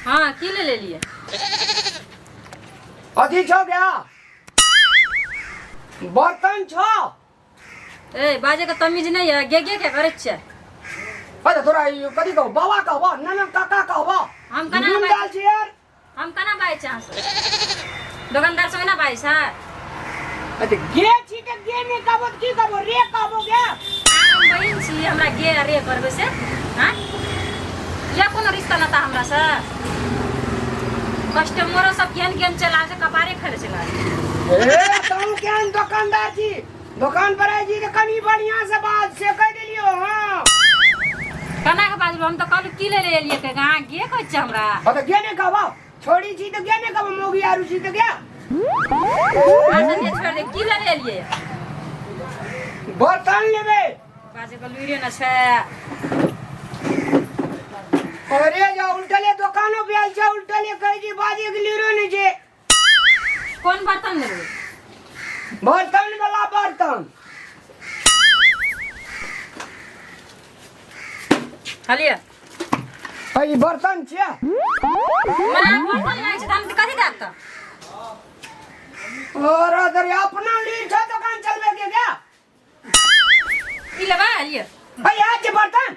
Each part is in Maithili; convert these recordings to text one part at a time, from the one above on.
हाँ की ले लेलिए? अथी छौ गया बर्तन छौ। ए बाजे के तमीज नहीं है, गे गे के करै छियै? अरे तोरा ई कथी कहबो, बाबा कहबो नाना काका कहबो? हम केना नून बाजै? दाल छी यार। हम केना बाजै छी अहाँ से? दोकानदार सब एना बाजै छै? अरे गे छी के गे नहीं कहबो त की कहबो, रे कहबो गे? अहाँ हम बहिन छी, हमरा गे आ रे करबै से? हाँ या कोनो रिश्ता नाता हमरा से? कस्टमरो सब केहन केहन चला छै, कपारे खाइ चला। ए तू केहन दोकानदार छी? दोकान पर आइ छी तऽ कनि बढ़िया से बात से कहि देलियो। हाँ केना के बाजलू? हम तऽ कहलू की ले एलियै कहि के, अहाँ गे कहै छियै हमरा। हाँ तऽ गे नहीं कहबो, छोड़ी छी तऽ गे नहीं कहबो, मोगी आरू छी तऽ गे। अच्छा से छोड़ि दे, की ले एलियै? बर्तन लेबै। बाजे के लुइरे न छै। अरे जा उल्टले दोकानो पे आयल छै, उल्टले कहै छी बाजे के लुइरो नहीं छै। कोन बर्तन लेबै? बर्तन वाला बर्तन। हलिए। ई बर्तन छियै। मने बर्तन नहि छै तऽ हम कथी देब तऽ? और अगर अपना लीर छै दोकान चलबे के क्या? ई लेबै हलिए। अरे आज छै बर्तन।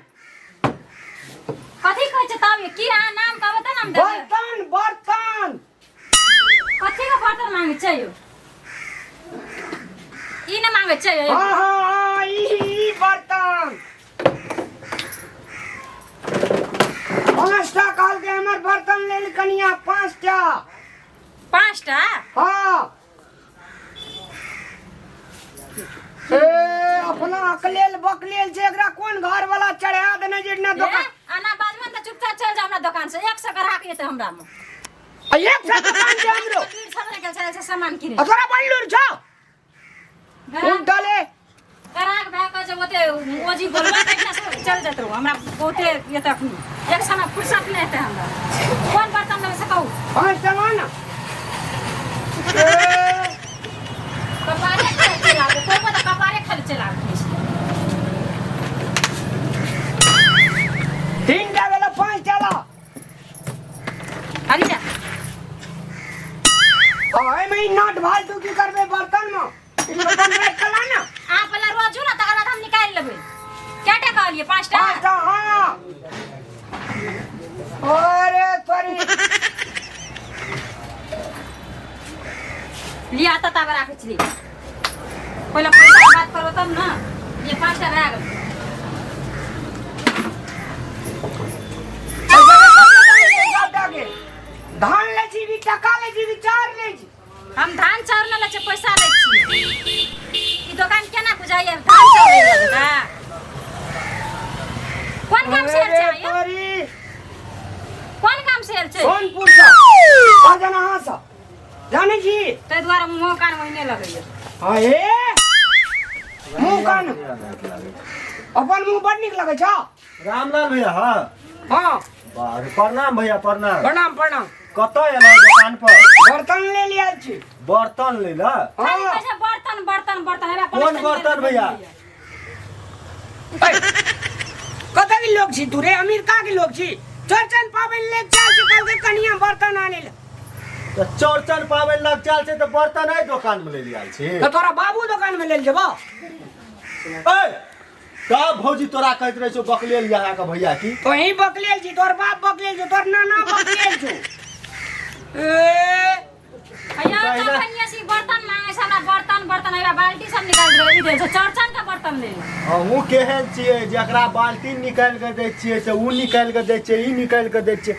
कथी कहै छै तब? की अहाँ नाम कहबै तऽ नाम देबै। बर्तन बर्तन। कथी के बर्तन मांगे छै यौ? ई ने मांगे छै यौ? हाँ हाँ हाँ, ई बर्तन 5टा कहलकै। हमर बर्तन लेल कनिया 5टा। 5टा? हाँ। ए अपना अकलेल बकलेल छै, एकरा कोन घर वाला चढ़ा देने जे ना ए, दोकान। आना बाजबे ने तऽ चुपचाप चल जा हमरा दोकान से, 100 ग्राहक एतै हमरा मे। आ 100 दोकान छै हमरो? भीड़ सब गेल छै से सामान किने। आ तोरा बड़ लूर छौ। ग्राहक उल्टले ग्राहक भए कऽ जे ओते ओजी बोलबै तऽ एकरा से चल जेतौ। हमरा बहुते एतऽ अखनी एक समय फुर्सत नहि हेतै हमरा। कोन बर्तन लेबै से कहू। 5टा ला ना। ए, कपारे खाली चलि आबै कोइ तऽ कपारे खाली चलि आबै। 3टा भेलो, 5टा ला। खाली जा। एहिमे ई नट फालतू की करबै बर्तन मे? ई बर्तन राखि कऽ ला ना। अहाँ पहिले रोजू ने, तकर बाद हम निकालि लेबै। कएटा कहलियै, 5टा? 5टा हाँ। अरे तोरी। लिया तऽ ताबे राखै छली, पहिले पैसा के बात करबो तब ने। ये 5टा भए गेल। सबटा के धान लै छी कि टका लै छी कि चाउर लै छी? हम धान चाउर नहि लै छियै, पैसा लै छियै। ई दोकान केना बुझाइए धान चाउर लै वला? कोन काम से आयल छै अरे अहाँ यौ? तोरी। कोन काम से आयल छै? सोनपुर से और जना अहाँ सब जानै छी। ताहि दुआरे मुँह कान ओहिने लगैया। हाँ हे मुँह कान अपन मुँह बड़ नीक लगै छौ। रामलाल भैया? हाँ। हाँ। बाह, प्रणाम भैया, प्रणाम। प्रणाम प्रणाम। कतऽ एलहुँ दोकान पर? बर्तन ले लिया छी। बर्तन लै लए? खाली हाँ। कहै छै बर्तन बर्तन बर्तन। हेबा कोन प्लास्टिक बर्तन भैया? ऐ, कतऽ के लोग छी तू रे? अमेरिका के लोग छी? चौरचन पाबनि ले चल छी, कहलकै कनिया बर्तन आनै ले। तऽ चौरचन पाबनि लग चल छै तऽ बर्तन एहि दोकान मे ले लियाल छी? तऽ तोरा बाबू दोकान में लेल जेबो? ए तब भौजी तोरा कहैत रहै छौ बकलेल यहाँ के भैया की। तोही बकलेल छी, तोर बाप बकलेल छौ, तोर नाना बकलेल छौ। ए भैया पहिला- तऽ कनिया से बर्तन मांगे छै हमरा, बर्तन बर्तन। हेबा बाल्टी सब निकाल दे, ई दे छै चौरचन के बर्तन ले। अहूँ केहन छियै, जकरा बाल्टीन निकालि कऽ दै छियै से ओ निकालि कऽ दै छियै, ई निकालि कऽ दै छियै।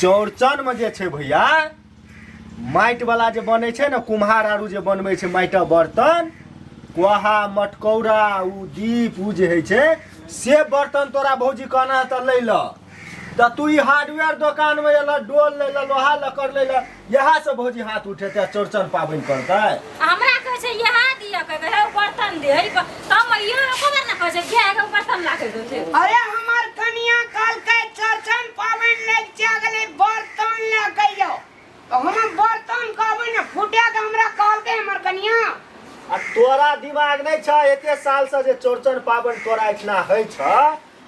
चौरचनमे जे छै भैया, माटिवला जे बनै छै ने, कुम्हार आरू जे बनबै छै माटिक बर्तन, कोहा मटकौरा उ दीप उ जे होइ छै से बर्तन तोरा भौजी कहना तऽ लै लऽ, तऽ तू ई हार्डवेयर दोकानमे एलऽ डोल लै लऽ, लोहा लक्कड़ लै लऽ, इएह से भौजी हाथ उठेतै आ चौरचन पाबनि करतै? हमरा कहै छै इएह दिअ, कहै हे बर्तन दे हे तब इहो एको बेर ने कहै छै घे के बर्तन लाके दे छै। अरे हमर कनिया कहलकै चौरचन पाबनि लग जा गेलै, बर्तन लए के जाओ, तऽ हम बर्तन कहबै ने फुटा के हमरा कहलकै हमर कनिया। आ तोरा दिमाग नहि छ? एते साल से जे चौरचन पाबनि तोरा एहिठिना होइ छ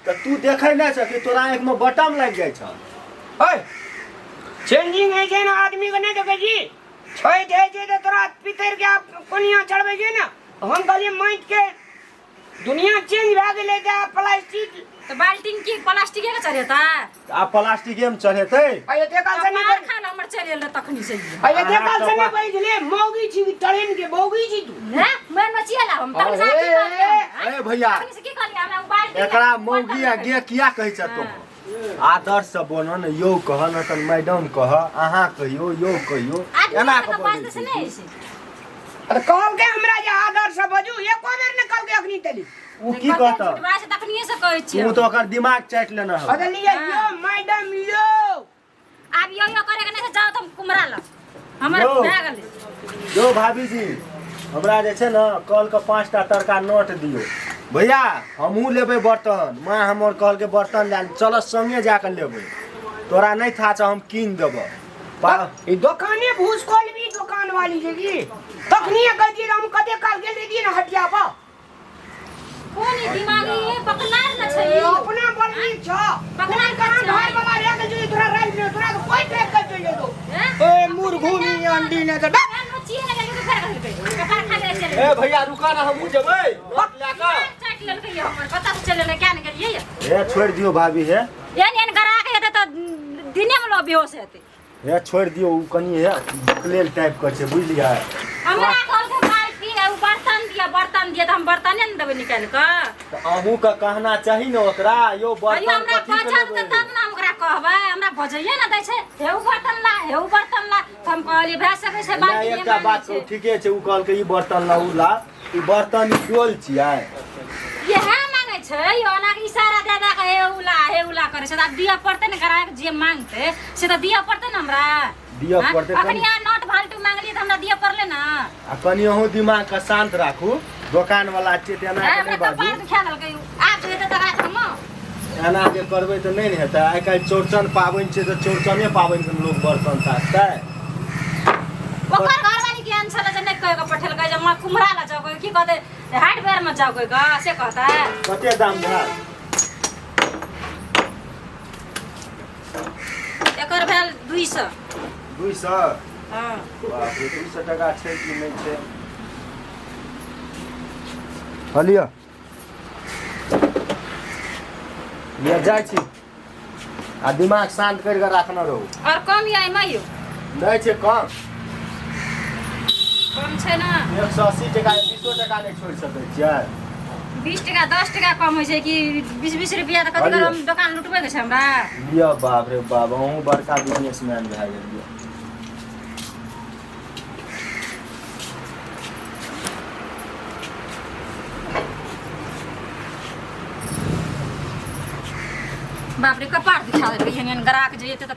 तऽ तू देखै नहि छ कि तोरा आँखिमे बटम लागि जाइ छ? ओए चेंजिंग होइ छै ने आदमी के नहि देखै छी छठि होइ छै तऽ तोरा पितर के आब कोनिया चढ़बै छै ने हम कहलियै माटि के दुनिया चेंज भए गेलै तऽ आब प्लास्टिक तऽ बाल्टीन की प्लास्टिके के चढ़ेतै आब प्लास्टिके मे चढ़ेतै आ एते काल से नहि पार खान हमर चलि एल तखनी से ई। आ एते काल से नहि बैठले मौगी छी ट्रेन के मौगी छी तू हैं मैं नचिए ला हम तखनी से की कहलियै हम, ए भैया तखनी से की कहलियै हमरा ओ बाल्टी एकरा मौगी आ गे किया कहै छ तू आदर्श से बोल ने यौ कह न तऽ मैडम कह अहाँ कहियो यौ कहियो आदमी एना के कऽ तऽ बजै बाजतै से छै नहि होइ छै अरे कहलकै हमरा जे आदर से बजू एको बेर ने कहलकै अखनी तली ओ की कहत झूठ बाजै छै तखनिये से कहै छियै तू तऽ ओकर दिमाग चाटि लेने हौ अरे लियै यो मैडम यो आब यो यो करे के नहि छै जाओ तुम कुमरा लग हमर यौ। भए गेलै यौ भाभीजी हमरा जे छै ने कलके 5टा तरका नोट दियौ भैया हमहूँ लेबै बर्तन माँ हमर कहलकै बर्तन लए चल संगे जाकऽ लेबै तोरा नहि था छौ हम कीन देबऽ ई दोकाने भूस खोलबी दोकान वाली जे की तखनी कह दिए हम कते काल गेल रहियै ने हटिया पर कोन ई दिमागी ये पकनार न छै ई। अपना बड़ नीक छ पकड़ा कहाँ छै। घर वाला रे के जो तोरा राख ले तोरा तो कोई ट्रैक कर चल जेतो हैं? ए मुर्घुनी अंडी ने तो ए, नोचिए लगे के फेर कहलकै कपार खा ले चल ए भैया रुका ना हमहूँ जेबै नोट लए कऽ चाटि लेलकै ये हमर कतऽ से चलि एलै क्या ने गेलियै ये हे छोड़ि दियौ भाभी हे एहन एहन गरा के हेतै तऽ दिने मे लोग बेहोश हेतै हे छोड़ि दियौ ओ कनि हे बकलेल टाइप के छै बुझलियै हमरा कहलकै बाल्टी आ उ बर्तन दिअ बर्तन दिअ तऽ हम बर्तने ने देबै निकालि कऽ तऽ अहूँके कहना चाही ने ओकरा यौ अरे बर्तन हमरा कथी के बजत तऽ लेबै तब ने हम ओकरा कहबै हमरा बजैए ने दै छै हे उ बर्तन ला हे उ बर्तन ला तऽ हम कहलियै भए सकै छै नहि बाल्टी एकटा बात कहू ठीके छै ओ कहलकै ई बर्तन ला उ ला ई बर्तन ई डोल छियै इएह मांगै छै यौ ओना के इशारा दे दे के हे उला हे उला करै छै तऽ आब दिअ पड़तै ने ग्राहक जे मांगतै से तऽ दिअ पड़तै ने हमरा दिअ हाँ? पड़तै अखनी कनि अहाँ नोट फालतू मांगलियै तऽ हमरा दिअ पड़लै ने आ कनि अहूँ दिमागके शान्त राखू दोकान वाला छियै तऽ एना आँय, के हमरा नहि बाजू कपार दुखा देलकै आब जे हेतै तकरा हम एना जे करबै तऽ नहि ने हेतै आइ काल्हि चौड़चन पाबनि छै तऽ चौड़चने पाबनिके लोक बर्तन साजतै ओकर घरवाली केहन छलै जे नहि कहि कऽ पठेलकै जे माँ कुम्हरा लए जाउ की कहतै हार्डवेयर में जाओ कोई का से कहता है कते दाम भेल एकर भेल 200 200 हां बाप रे 200 टका छै कि नहि छै हँ लिअ लिअ जाइ छी आ दिमाग शान्त करि कऽ राखने रहू और कम ये एहिमे यौ नहि छै कम कम छै ने 180 टका 20 टका नहि छोड़ि सकै छियै 20 टका 10 टका कम होइ छै कि 20 20 रुपया तऽ कथी हम दोकान लुटबै के छै हमरा लिअ बाप रे बाप अहूँ बड़का बिजनेसमैन भए गेलियै बाप रे कपार दुखा देलकै एहन एहन ग्राहक जे एतै तऽ